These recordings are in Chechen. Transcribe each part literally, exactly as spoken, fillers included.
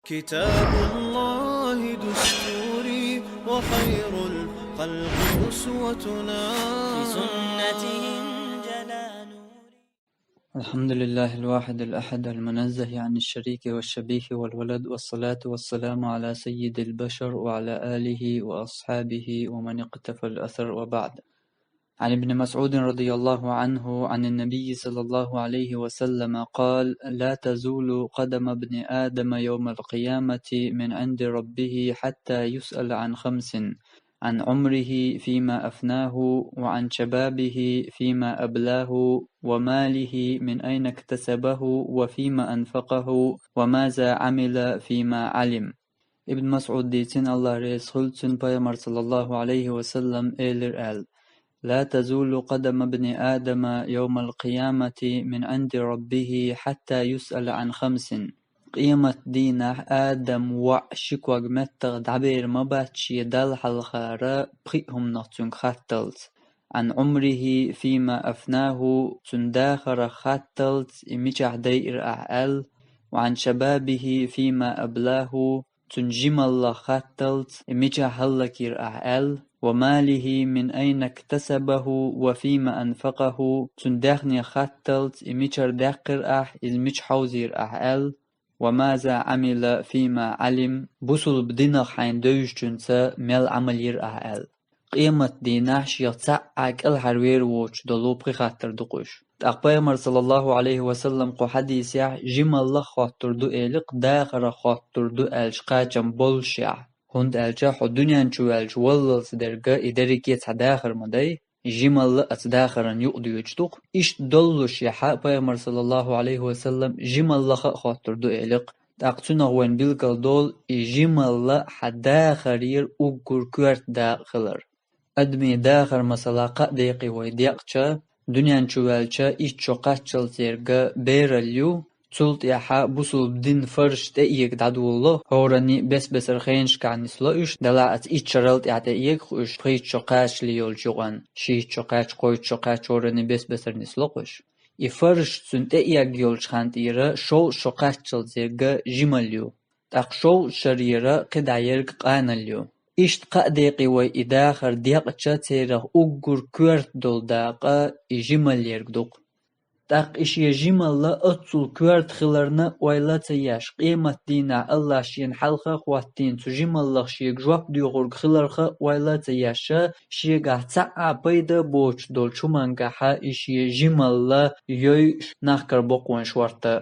كتاب الله دستوري وخير الخلق أسوتنا. بسنته انجلى نوري. الحمد لله الواحد الأحد المنزه عن الشريك والشبيه والولد، والصلاة والسلام على سيد البشر وعلى آله وأصحابه ومن اقتفى الأثر، وبعد. عن ابن مسعود رضي الله عنه عن النبي صلى الله عليه وسلم قال: لا تزول قدم ابن آدم يوم القيامة من عند ربه حتى يسأل عن خمس: عن عمره فيما أفناه، وعن شبابه فيما أبلاه، وماله من أين اكتسبه وفيما أنفقه، وماذا عمل فيما علم. Ибн Масъуд дийцина, Аллах реза хуьлда цунна, Пайхамар, саллаллаху алейхи ва саллам, элира аьлла: لا تزول قدم ابن آدم يوم القيامة من عند ربه حتى يسأل عن خمس. Къемат дийнахь Адам воӀ ши ког меттах дӀабер ма бац шен Далла хьалхара пхиъ хӀуманах цуьнга хатталц: عن عمره فيما أفناه, цуьнан дахарах хатталц, и мичахь дайира ахь аьлла, وعن شبابه فيما أبلاه, цуьнан жималлах хатталц, и мичахь хӀаллакйира ахь аьлла, وماله من أين اكتسبه وفيما أنفقه, цуьнан даьхнех хатталц, и мичара даьккхира ахь, иза мича хьовзийра ахь аьлла, وماذا عمل فيما علم, бусулба динах хьайна девзачуьнца мел Ӏамал йира ахь аьлла. Къемат дийнахь шех цхьа а кӀелхьарвер воцуш долу пхи хаттар ду-кх уьш. ТӀаккха Пайхамар, саллаллаху алейхи ва саллам, кху хьадисехь жималлах хоттур ду элира-кх, дахарах хоттур ду аьлча кхачам боллушехь. ХӀунда аьлча хьо дуьнен чу ваьлча валлалц дерг и дерриге цхьа дахар ма дай, жималла оцу дахаран юкъа доьдуш ду-кх. Иштта доллушехь Пайхамар, саллаллаху алейхи ва саллам, жималлах а хоттур ду элира-кх. ТӀаккха цунах вайна билгал долу и жималла хьан дахарера уггар коьрта дакъа хилар. Адамийн дахар, масала, кхаа декъе вай декъча, дуьнен чу ваьлча итт шо кхаччалц ерг бералла ю, цул тӀаьхьа бусулба дин фарзаш тӀеэга дӀадолало, хӀоранна бес-бесара хенашкахь нисло уьш, делахь оцу итт шарал тӀаьхьа тӀеэгахь уьш, пхийтта шо кхачале йолчу юкъанна, шийтта шо кхаьчча, кхойтта шо кхаьчча, хӀоранна бес-бесара нисло-кх уьш. И фарзаш цуьнан тӀеэга йолчу хан тӀера шовзткъа шо кхаччалц ерг жималла ю. ТӀаккха шовзткъа шарера кхидӀа ерг къаналла ю. Иштта кхаа декъе вай и дахар декъча, церах уггар коьрта долу дакъа и жималла ерг ду-кх. ТӀаккха и шен жималла оццул коьрта хиларна ойла а ца еш, къемат дийнахь Аллах шена хьалха а хӀоттийна цу жималлах шега жоп доьхург хиларх а ойла а ца еш, шегахь цхьа а пайда а боцуш долчу хӀумангахь и шен жималла йойуш нах карабо-кх вайн шортта.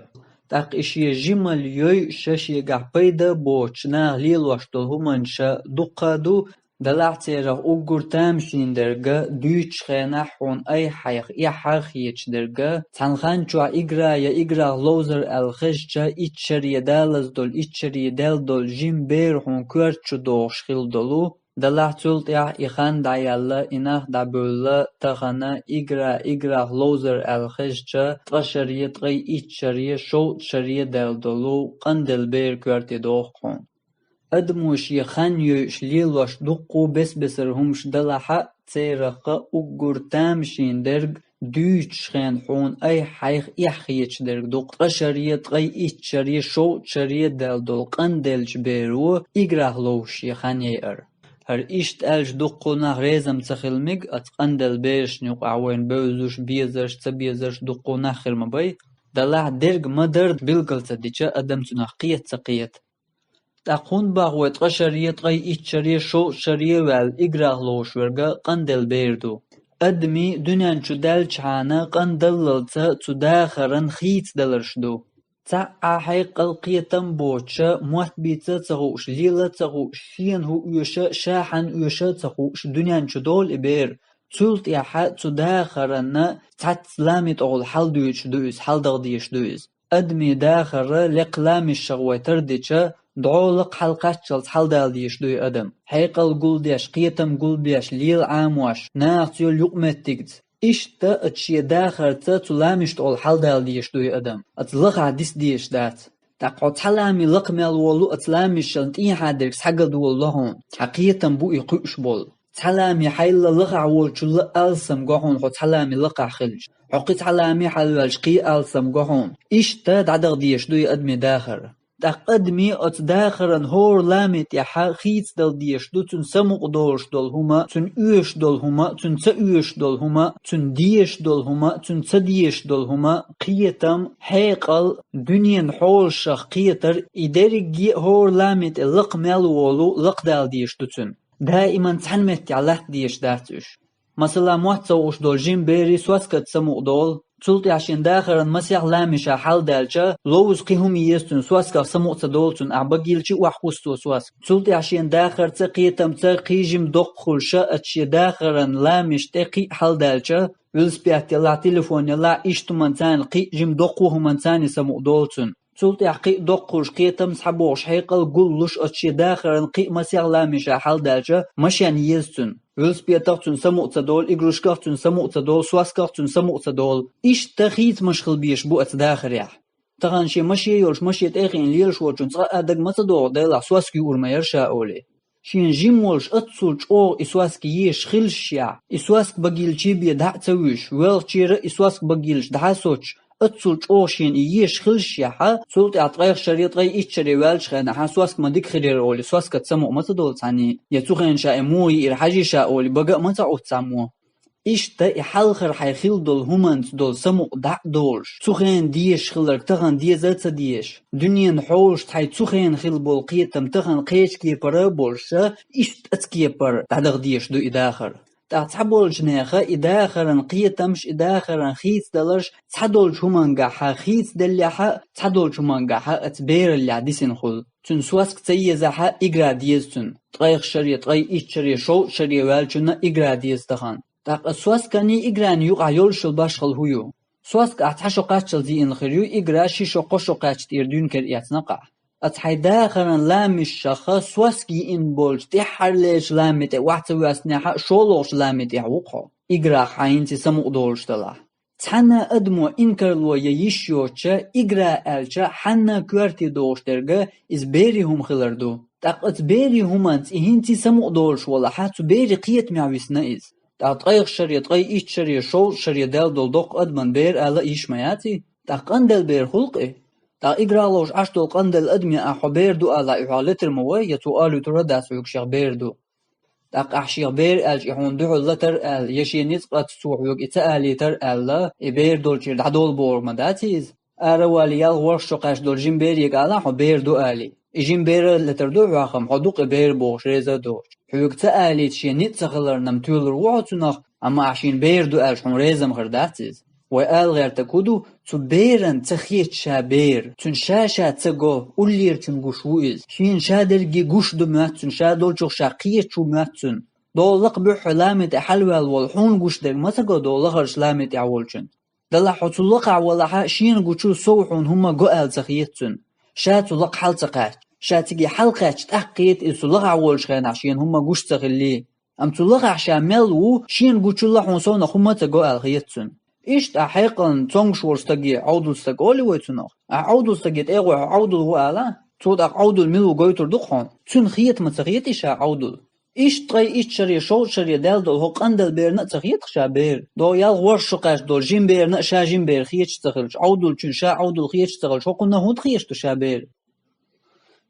ТӀаккха и шен жималла йойуш шегахь пайда а боцуш наха лелош долу хӀуманаш дуккха а ду, делахь церах уггар тамашийна дерг, дуьйцучу хенахь хьуна айхьа-айхьа эхь хеташ дерг, цхьана хан чохь игра я играх ловзар аьлла хезча, итт шаре далаза долу, итт шаре даьлла долу жима бер хьуна коьрта чу догӀуш хилла долу, делахь цул тӀаьхьа и хан дӀаяьлла, и нах дӀабевлла, тахана игра играх ловзар аьлла хезча, ткъа шаре, ткъе итт шаре, шовзткъа шаре даьлла долу къанделла бер коьрте догӀу-кх хьуна. Адамо шен хан йойуш лелош дуккха а бес-бесара хӀумаш далахь а, церах а уггар тамашийна дерг дуьйцучу хенахь хьуна айхьа-айхьа эхь хеташ дерг ду-кх ткъа шаре, ткъе итт шаре, шовзткъа шаре даьлла долу къанделлачу беро играх ловзуш шен хан яйар. ХӀара иштта аьлча дуккха а нах реза ма ца хила мега, оцу къанделла берашна юкъахь вайна бевзаш, безарш, ца безарш дуккха а нах хир ма бай. Делахь дерг ма-дарра билгал ца дича, адам цунах кхета ца кхета. ТӀаккха хӀунда боху вай ткъа шаре, ткъе итт шаре, шовзткъа шаре а ваьлла, играх ловзуш верг къанделла бер ду? Адамийн дуьнен чу даьллачхьана къандаллалца цу дахаран хийцадаларш ду. Цхьа а хьекъал, кхетам боцуша, мотт бийца а ца хууш, лела а ца хууш, шена хӀун оьшу, ша хьанна оьшу а ца хууш, дуьнен чу долу и бер. Цул тӀаьхьа цу дахаранна цхьацца ламин тӀехула хьалдуьйцуш ду иза, хьалдагӀа дезаш ду иза. Адамийн дахар лекха ламешах вай тардича, дӀо лакха хьалакхаччалц хьалдала дезаш ду и адам. Хьекъал гулдеш, кхетам гулбеш, лела Ӏамош, нахаца йолу юкъаметтигца. Иштта оцу шен дахарца цу ламешна тӀехула хьалдала дезаш ду и адам. Оцу лахахь диса дезаш дац. ТӀаккха хьо цхьа лами лакха мел волу оцу ламешна тӀехьа дерг схьагадолало хьуна. Хьан кхетам бу и кхуьуш болу. Цхьа лами хьайла лахахь волчул алсам го хьуна хьо цхьа лами лакхахь хилча. Хьо кхин цхьа лами хьалаваьлча кхин алсам го хьуна. Иштта дӀадагӀа дезаш ду и адамийн дахар. ТӀаккха адамий оцу дахаран хӀора ламе тӀехьа хийцадала дезаш ду цуьнан самукъа долуш долу хӀума, цуьнан оьшуш долу хӀума, цуьнан ца оьшуш долу хӀума, цуьнан дезаш долу хӀума, цуьнан ца дезаш долу хӀума, кхетам, хьекъал, дуьненан хьолашах кхетар, и дерриге а хӀора ламе тӀе лакха мел волу лакхадала дезаш ду цуьнан. Даиман цхьана меттехь латта дезаш дац уьш. Масала, мотт ца хууш долу жима берий соьскаца самукъа долу, цул тӀаьхьа шен дахаран масех ламеша хьалдаьлча, ловза кхин хӀума еза цуьнан, соьсках самукъа ца долу цуьнан, ахь багийча охьахуссу цо соьска. Цул тӀаьхьа шен дахарца, кхетамца кхин жима доккха хуьлуш, оцу шен дахаран ламеш тӀе кхин а хьалдаьлча, велосипед елахь, телефон елахь, иштта хӀуманца, кхин а жима доккха хӀуманца самукъа долу цуьнан. Цул тӀаьхьа кхин а доккха хуьлуш, кхетам схьабохуш, хьекъал гуллуш, оцу шен дахаран кхин а масех ламеша хьалдаьлча, машен еза цуьнан. Велосипедах цуьнан самукъа ца долу, игрушках цуьнан самукъа ца долу, соьсках цуьнан самукъа ца долу. Иштта хийцамаш хила безаш бу оцу дахарехь. Тахана шен маше йолуш, маше тӀе а хиъна лелаш волчун цкъа а дага ма ца догӀу, делахь соьска юур ма яра ша олий. Шена жима волуш, оццул чӀогӀа и соьска езаш хилшехь, и соьска багийча бен дӀа а ца вуьйш, воьлхучуьра и соьска багийча дӀа а соцуш, оццул чӀогӀа шена и езаш хилшехь, цул тӀаьхьа ткъех шаре, ткъе итт шаре ваьллачу хенахь соьска ма дика хир яра олий, соьскаца самукъа ма ца долу цхьанний, я цу хенахь ша и муха йиира хьажий ша олий, бага а ма ца Ӏутту цхьаммо. Иштта и хьалхара хьайн хилла долу хӀуманца долу самукъа дӀа а долуш, цу хенахь дезаш хилларг тахана деза а ца дезаш, дуьненан хьолашца хьайн цу хенахь хилла болу кхетам тахана кхечу кепара а болуш, иштта оцу кепара дӀадаха дезаш ду и дахар. ТӀаккха цхьаболчу нехан и дахаран кхетамаш, и дахаран хийцадаларш цхьадолчу хӀумангахь хийцаделлехь а, цхьадолчу хӀумангахь оцу бераллехь дисина хуьлу. Цуьнан соьска ца езахь а, игра деза цуьнан. Ткъех шаре, ткъе итт шаре, шовзткъа шаре ваьллачунна игра деза тахана. ТӀаккха соьсканий играний юкъахь йолуш йолу башхалла хӀун ю? Соьска ахь цхьа шо кхаччалц йиъна хир ю, игра ши шо, кхо шо кхаьчча тӀера дуьйна кара эцна-кх ахь. Оцу хьайн дахаран ламешах соьска йиъна болчу тӀаьххьарлерчу ламе тӀе охьа ца воьссинехь а, шолгӀачу ламе тӀехь ву-кх хьо, играх хьан хӀинца самукъа долуш делахь. Цхьана адамо инкарло ян йиш йоцуш, игра аьлча, хьанна коьрте догӀуш дерг иза берийн хӀума хилар ду. ТӀаккха оцу берийн хӀуманца и хӀинца самукъа долуш валахь а, цу берийн кхетамехь висна иза. ТӀаккха ткъех шаре, ткъе итт шаре, шовзткъа шаре даьлла долу доккха адаман бер ала а йиш ма яций? ТӀаккха къанделла бер хуьлу-кх и? ТӀаккха игралуш Ӏаш долу къанделла адаме ахь хьо бер ду алахь, и хьох летар ма вай, я цо алуьйтур а дац хьоьга шех бер ду. ТӀаккха ахь шех бер аьлча, и хьуна дуьхьал латар аьлла, я шен ницкъаца цо хьоьга и ца алийтар аьлла, и бер долчуьра дӀадолу бохург ма дац иза? Ара валий, ялх-ворхӀ шо кхаьчна долу жима берега алахь хьо бер ду алий. И жима бер а летар ду хьох, амма хьо ду-кх и бер бохуш, реза а доцуш. Хьоьга ца алийта шен ницкъ ца хиларна-м тоьлур ву хьо цунах, амма ахь шена бер ду аьлча, хьуна реза-м хир дац иза. Вай ала гӀертарг хӀун ду, цу беран ца хета ша бер, цуьнан ша-ша ца го, уллерчун гуш ву иза. Шена ша дерриге гуш ду моьтту цунна, ша долчух ша кхеташ ву моьтту цунна. Дола лакха буьххье ламе тӀе хьалаваьлла волу хьуна гуш дерг ма ца го дола лахарчу ламе тӀехь волчунна. Делахь хьо цу лакхахь валахь а, шена гучул сов хьуна хӀумма го аьлла ца хета цунна. Ша цу лакха хьал ца кхаьчча, ша цига хьал кхаьчча, тӀаккха кхета иза цу лахахь волчу хенахь шена хӀумма гуш ца хиллий. Амма цу лахахь ша мел ву, шена гучул а хьуна совнах хӀумма а ца го аьлла хета цунна. Иштта ахь хьекъална цомгуш волу стаге Ӏовдал стаг олий вай цунах? Ахь Ӏовдал стаге тӀегӀой хьо Ӏовдал ву алахь, цо тӀаккха Ӏовдал мила ву гойтур ду-кх хьуна? Цунна хета ма ца хетий ша Ӏовдал? Иштта ткъе итт шаре, шовзткъа шаре даьлла долу хӀокху къанделла берна а ца хета ша бер? Догу ялх-ворхӀ шо кхаьчна долу жима берна а ша жима бер хеташ ца хилча, Ӏовдалчун ша Ӏовдал хеташ ца хилча, хӀокхунна хӀунда хеташ ду ша бер?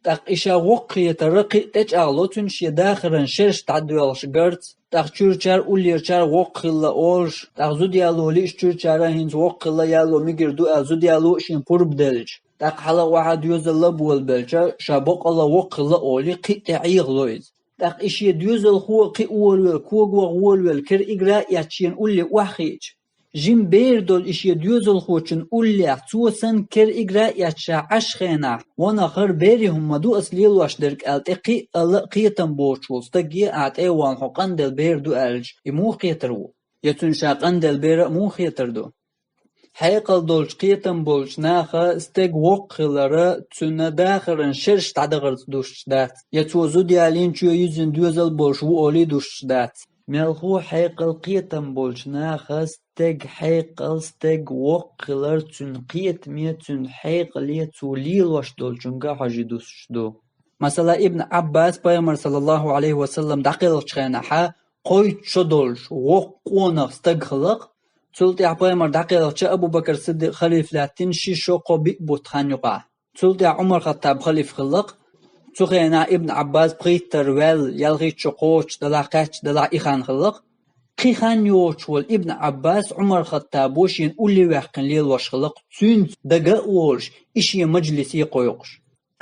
ТӀаккха и ша воккхахетар кхин а тӀечӀагӀло цуьнан шен дахаран шераш дӀадоьлхуш гарца, тӀаккха чуьрачара, уллерачара воккха хилла олуш, тӀаккха зуда яло лиъча чуьрачара хӀинца воккха хилла яло мегар ду аьлла зуда яло а шен пурба делча, тӀаккха хьала а охьа доьзалла а болабелча, ша боккъалла воккха хилла олий, кхин а тӀе Ӏехало иза. ТӀаккха и шен доьзалхо а кхин а волавелла, когаваха волавелла, кара игра а эцна шена улле охьахиъча, жима бер долу и шен доьзалхочун уллехь, цо санна кара игра а эцна ша Ӏаш хенахь, ванах, хӀара берийн хӀума ма ду ас лелош дерг аьлла, тӀе кхин а ала а кхетам боцуш волу стаге а тӀе а вахана хьо къанделла бер ду аьлча, и муха кхетар ву? Я цуьнан ша къанделла бер а муха хетар ду? Хьекъал долчу, кхетам болчу наха стеган воккха хилар цуьнан дахаран шераш дӀадахарца дустуш дац, я цо зуда ялийна, чоюьззина доьзал болуш ву олий дустуш дац. Мелхо хьекъал, кхетам болчу наха стеган хьекъал, стеган воккха хилар цуьнан кхетаме, цуьнан хьекъале, цо лелош долчуьнга хьожий дустуш ду. Масала, Ибн Ӏаббас Пайхамар, саллаллаху Ӏалайхи ва саллам, дӀакхелхачу хенахь, кхойтта шо долуш воккха къонах стаг хилла-кх. Цул тӀаьхьа Пайхамар дӀакхелхича, Абу Бакр Сиддикъ халифа лаьттина ши шо кхо-биъ бутт хан юкъахь. Цул тӀаьхьа Ӏумар-Хаттаб халиф хилла-кх. Цу хенахь Ибн Ӏаббас пхийттара ваьлла, ялхитта шо кхочуш далахь, кхаьчча далахь и хан хилла-кх. Кхин хан йоцуш волу Ибн Ӏаббас Ӏумар-Хаттабо шена улле ваьккхина лелош хилла-кх, цуьнца дага а волуш, и шен мажлисе кхойкхуш.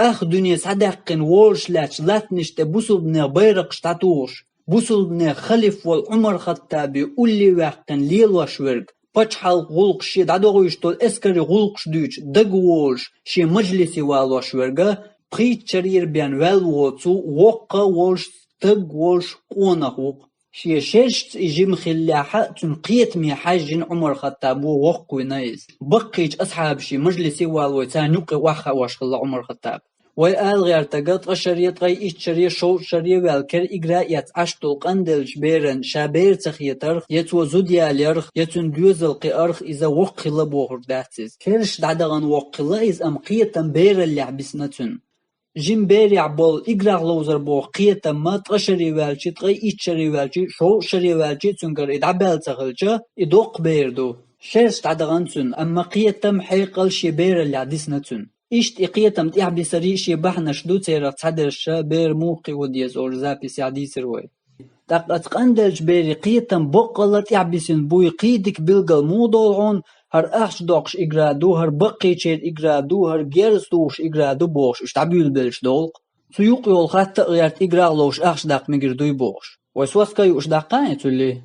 Ах дуьне схьадаьккхина волуш лаьтташ латтанаш тӀе бусулбанех байракхаш дӀатухуш, бусулбанех халиф волу Ӏумар-Хаттабе улле ваьккхина лелош верг, пачхьалкх гӀуллакхаш, шен дӀадохуьйтуш долу эскарийн гӀуллакхаш дуьйцуш дага волуш, шен мажлисе валош верг а, пхийттара бен ваьлла воцу, воккха а волуш, стаг а волуш къонах ву-кх. Шен шерашца и жима хиллехь а, цуьнан кхетаме хьаьжжина Ӏумар-Хаттабо воккхавина иза. Баккхийчу асхьабийн мажлисе валой, царна юккъе охьахаош хилла Ӏумар-Хаттаб. Вай ала гӀертарг, ткъа шаре, ткъе итт шаре, шовзткъа шаре ваьлла кара игра а эцна Ӏаш долу къанделлачу беран ша бер ца хетарх, я цо зуда яларх, я цуьнан доьзал кхиарх иза воккха хилла бохург дац иза. Шераш дӀадахана воккха хилла иза, амма кхетам бераллехь бисна цуьнан. Жима берехь болу играх ловзар боху кхетам ма ткъа шаре ваьлча, ткъе итт шаре ваьлча, шовзткъа шаре ваьлча цуьнгара и дӀабаьлла ца хилча, и доккха бер ду. Шераш дӀадахана цуьнан, амма кхетам, хьекъал шен бераллехь дисна цуьнан. Иштта и кхетам тӀехь бисарий шен бахьанаш ду, церах цхьадерш а бер муха кхио деза олуш записехь дийцира вай. ТӀаккха оцу къанделлачу берийн кхетам боккъалла тӀехь бисина буй, кхин дика билгал муха долу хьуна, хӀара ахча доккхуш игра ду, хӀара баккхийчеран игра ду, хӀара герз тухуш игра ду бохуш, уьш дӀабуьйлабеллачу долу-кх. Цу юкъа йолу хатта а гӀерта играх ловзуш ахча даккха мегар дуй бохуш. Вай соска юуш даккха а цуьллий?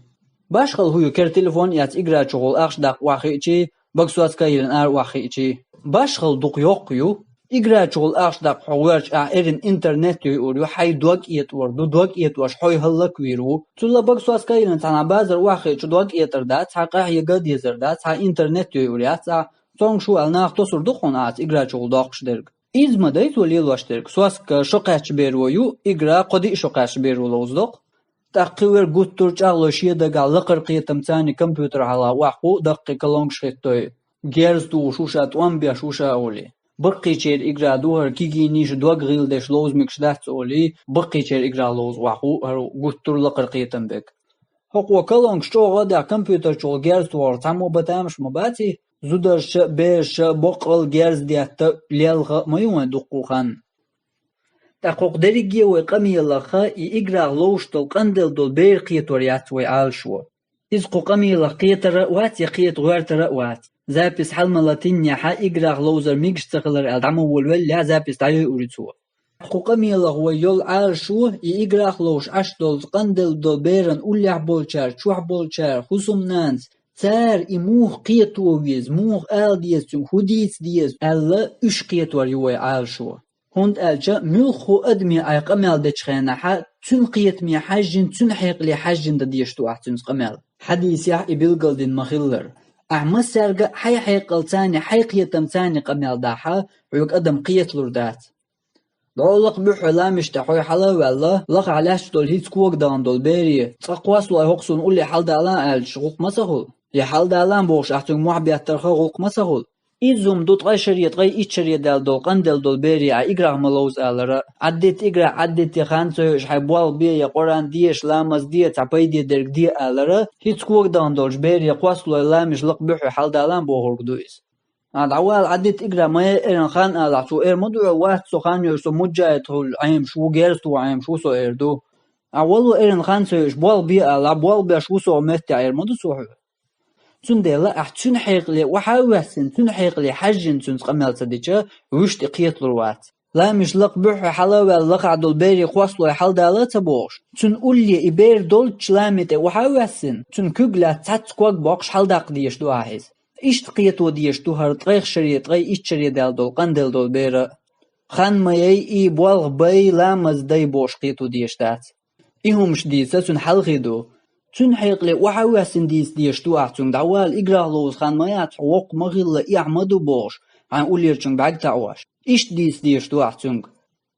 Башхалла хӀун ю, кара телефон а эцна игра чухула ахча даккха охьахиъчий, бага соска а йиллина ара охьахиъчий? Башхалла дукха йоккха ю. Игра чухула ахча даккха хьо гӀоьртича, ахь эрна интернет йойур ю, хьайн дог этӀор ду, дог этӀош хьо хӀаллаквийр ву. Цул а бага соска а йиллина цхьана базар охьахиъча дог этӀар дац, хьан къахьега а дезар дац, хьан интернет йойур яц ахь. Цомгуш ву аьлла нах тосур ду хьуна ахь игра чухула доккхуш дерг? Иза ма дай цо лелош дерг. Соска шо кхаьчча беро ю, игра кхо-диъ шо кхаьчча беро ловзадо-кх. ТӀаккха кхин верг гуттар а чӀагӀлой шен дагахь лакхара кхетам царна компьютер хьалха охьахуу, даккхий колонкаш хӀиттой. Герз тухуш ву ша, тӀом беш ву ша олий. Баккхийчеран игра ду хӀара, кегийнийн дог гӀийла деш ловза мегаш дац олий, баккхийчеран играх ловза охьахуу хӀара гуттар а лакхара кхетам берг. ХӀокхо колонкаш чӀогӀа а даьхьна, компьютер чухула герз тухуш цхьаммо бан тамаш ма баций, зударша а, бераша а боккъал герз детта а, лелха а ма ю вайн дуккха а хан. ТӀаккха хӀокху дерриге а вай къамелах и играх ловзуш долу къанделла долу бер кхетор яц вай Ӏалашо. Иза кху къамелах кхетар а вац, я кхета гӀоьртар а вац. Запись хьала ма латийнехь, играх ловзар мегаш ца хилар аьлла, дӀа ма волавеллехь, запись дӀайойур ю цо. Кху къамелах вай йолу Ӏалашо, и играх ловзуш Ӏаш долчу къанделла долу беран уллехь болчара, чохь болчара, хӀусамнанас, цара и муха кхето веза, муха ала деза цуьнга, хӀун дийца деза аьлла, уьш кхетор ю вай Ӏалашо. ХӀунда аьлча муьлхха а адаме ахь къамел дечу хенахь, цуьнан кхетаме хьаьжжина, цуьнан хьекъале хьаьжжина дан дезаш ду ахь цуьнца къамел. Хьадисехь и билгалдина ма-хиллара. Ахь массаьрга а хьайн хьекъалца а, хьайн кхетамца а къамел дахь, хьоьга адам кхеталур дац. ДӀо лакха буьххье ламазаш тӀе хьо хьала а ваьлла, лахахь лаьтташ долу хӀинца кога дахана долу бере, цкъа кхоссалой хӀокху суна улле хьаладала а аьлча, гӀуллакх ма ца хуьлу? Я хьаладала а бохуш, ахь цуьнга мохь беттарх а гӀуллакх ма ца хуьлу? Иза хӀума ду ткъе шаре, ткъе итт шаре даьлла долу къанделла долу бере ахь играх ма ловза алара, Ӏаддитта играх, Ӏаддитте хан ца йойуш хьайн болх бе, я Къуръан деша, ламаз де, цхьа пайде дерг де алара, хӀинца кога дахана долчу бере кхоссалой ламазаш лакха буьххье хьаладала а бохург ду иза. Ахь дӀавала Ӏаддитта играх, ма яй эрна хан алахь, цо эр ма ду хьоьга, вац со хан йойуш, со муджахӀид хуьлу Ӏемаш ву, герз туху Ӏемаш ву со эр ду. Ахь вало эрна хан ца йойуш, болх бе алахь, болх беш ву со хӀокху меттехь эр ма ду цо хьоьга. Цундела ахь цуьнан хьекъале охьа а воьссина, цуьнан хьекъале хьаьжжина цуьнца къамел ца дича, вуьшта и кхеталур вац. Ламазаш лакха буьххье хьала а ваьлла, лахахь долу бере кхоссалой хьаладала а ца бохуш, цуьнан улле и бер долчу ламе тӀе охьа а воьссина, цуьнан куьг лаьцна цхьацца ког боккхуш хьаладаккха дезаш ду ахь иза. Иштта кхето дезаш ду хӀара ткъех шаре, ткъе итт шаре даьлла долу къанделла долу бер а. Хан ма яй, и болх бай, ламаз дай бохуш кхето дезаш дац. И хӀумаш дийца цуьнан хьалхе ду. Цуьнан хьекъале охьа а воьссина дийца дезаш ду ахь цуьнга, дӀавала, играх ловза хан ма яц хьо, воккха ма хилла, эхь ма ду бохуш, хьайн уллерчуьнга бӀаьрг таӀош. Иштта дийца дезаш ду ахь цуьнга.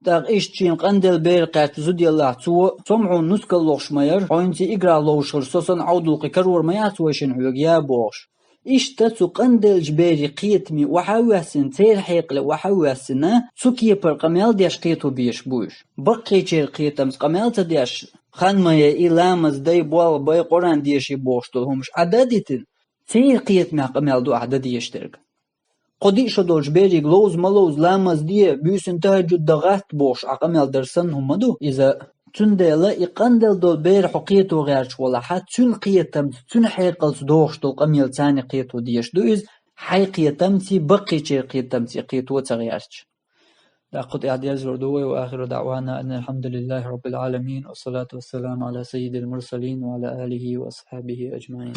ТӀаккха иштта шена къанделла бер кхаьчча зуда еллахь, цо: «Со-м хьуна нускал лохуш ма яра, хьо хӀинца играх ловзуш хилча, со санна Ӏовдал кхин карор ма яц вай шинна хьоьга, я», – бохуш. Иштта цу къанделлачу берийн кхетаме охьа а воьссина, церан хьекъале охьа а воьссина, цу кепара къамел деш кхето безаш бу уьш. Баккхийчеран кхетамца къамел ца деш, хан ма яй, ламаз дай, болх бай, Къуръан деший бохуш долу хӀумаш Ӏа дан а дитина, церан кхетамехь къамел ду ахь дан дезаш дерг. кхо-диъ шо долчу берига ловза ма ловза, ламаз де, буьйсанна тахӀажжуд дан гӀатта бохуш, Ӏа къамел дар санна хӀума ма ду иза. Цундела и къанделла долу бер хьо кхето гӀерташ валахь, цуьнан кхетамца, цуьнан хьекъалца дохуш долу къамел царна кхето дезаш ду иза, хьайн кхетамций, баккхийчеран кхетамций кхето ца гӀерташ. ТӀаккха кху тӀехь дерзор ду вай, ва ахиру даъвана анил хьамдулиллахи раббил Ӏаламин, ва салату ва саламу Ӏала саййидил мурсалин ва Ӏала алихи ва асхьабихи аджмаин.